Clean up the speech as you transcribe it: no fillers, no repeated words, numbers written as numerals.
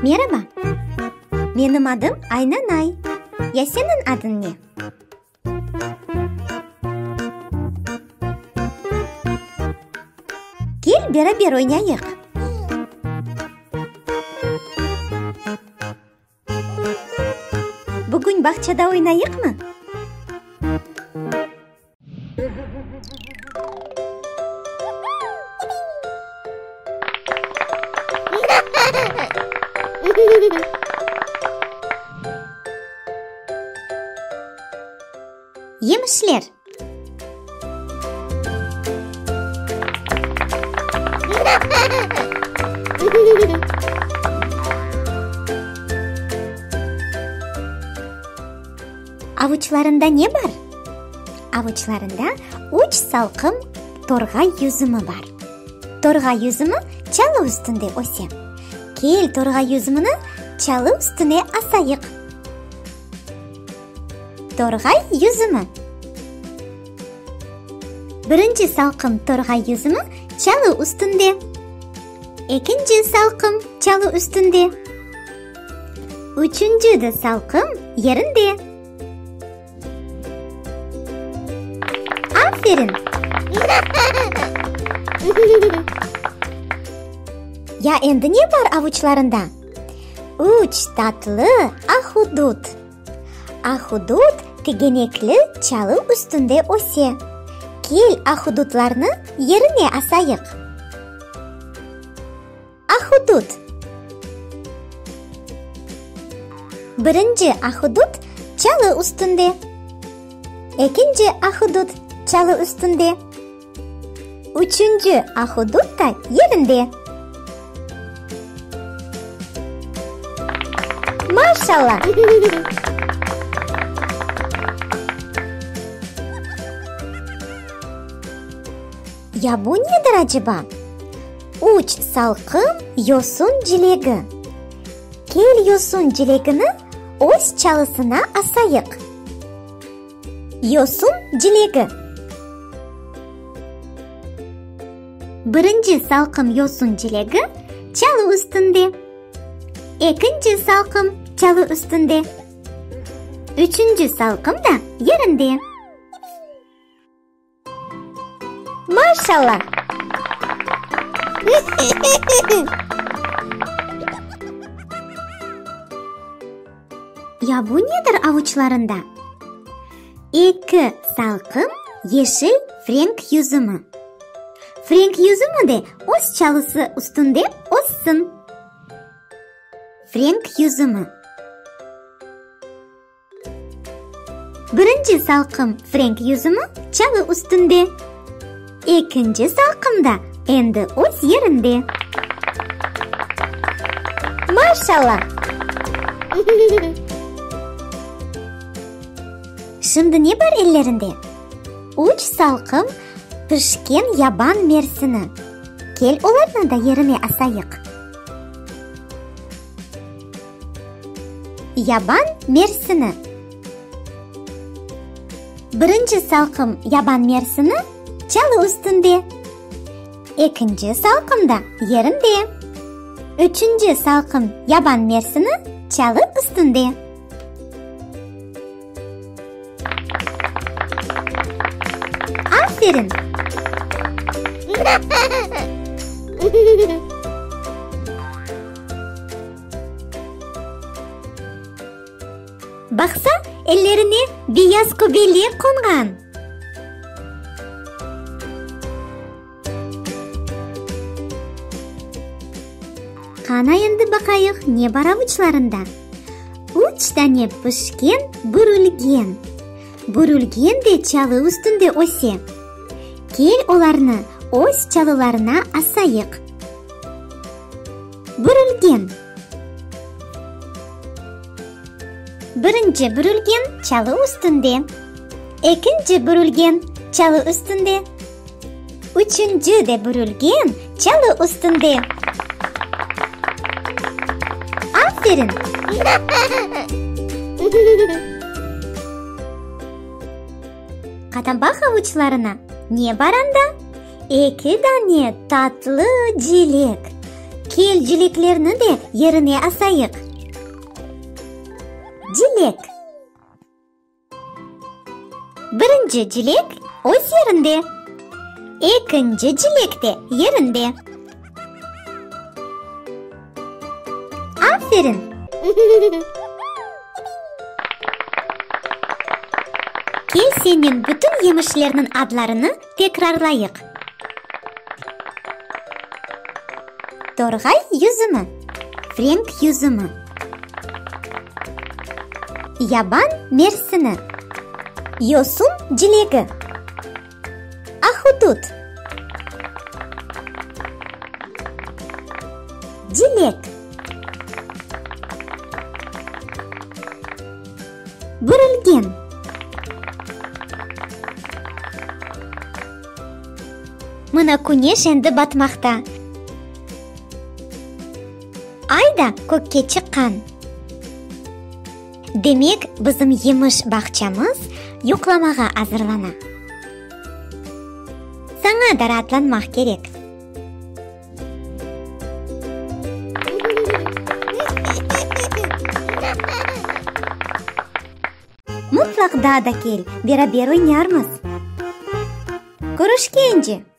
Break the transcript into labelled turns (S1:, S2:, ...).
S1: Meraba! Menim adım Aynanay. Ya seniñ adıñ ne? Kel, beraber oynayıq! Bugün bağçada oynayıqmı? Yemişler. Avuçlarında ne bar? Avuçlarında üç salqım torğay yüzümi bar. Torğay yüzümi çalı üstünde öse. Kel, torğay yüzümini çalı üstüne asayıq. Torğay yüzümi. Birinci salqım torğay yüzümi çalı üstünde. Ekinci salqım çalı üstünde. Üçünci de salqım yerinde. Aferin! Ya endi ne bar avuçlarında? Üç tatlı ahudut. Ahudut tigenekli çalı üstünde öse. Kel, ahudutlarnı yerine asayıq. Ahudut. Birinci ahudut çalı üstünde. Ekinci ahudut çalı üstünde. Üçünci ahudut da yerinde. Maşallah! Ya bu nedir aceba? Üç salqım yosun cilegi. Kel yosun cilegini öz çalısına asayıq. Yosun cilegi. Birinci salqım yosun cilegi çalı üstünde. Ekinci salqım çalı üstünde. Üçünci salqım da yerinde. Maşallah! Ya bu nedir avuçlarında? Eki salqım yeşil frenk yüzümi. Frenk yüzümi de öz çalısı üstünde össin. Frenk yüzümi. Birinci salqım frenk yüzümi çalı üstünde. Ekinci salqım da endi öz yerinde. Maşallah! Şimdi ne bar ellerinde? Üç salqım pişken yaban mersini. Kel olarnı da yerine asayıq. Yaban mersini. Birinci salqım yaban mersini çalı üstünde. Ekinci salqım da yerinde. Üçünci salqım yaban mersini çalı üstünde. Aferin! Baqsa, ellerine beyaz köbelek qonğan. Qana endi baqayıq, ne bar avuçlarında? Üç dane pişken bürülgen. Bürülgen de çalı üstünde öse. Kel olarnı öz çalılarına asayıq. Bürülgen. Birinci bürülgen çalı üstünde. Ekinci bürülgen çalı üstünde. Üçünci de bürülgen çalı üstünde. Aferin! Qatan baq avuçlarına, ne bar anda? Eki dane tatlı cilek. Kel, cileklerni de yerine asayıq. Cilek. Birinci cilek öz yerinde. Ekinci cilek de yerinde. Aferin! Kel sennen bütün yemişlerniñ adlarını tekrarlayıq. Torğay yüzümi, frenk yüzümi. Yaban mersini, yosun cilegi, ahudut. Cilek. Bürülgen. Mına küneş endi batmaqta. Ay da kökke çıqqan. Demek, bizim yemiş bağçamız yuqlamağa azırlana. Saña da raatlanmaq kerek. Mıtlaq daa da kel, beraber oynarmız. Körüşkence!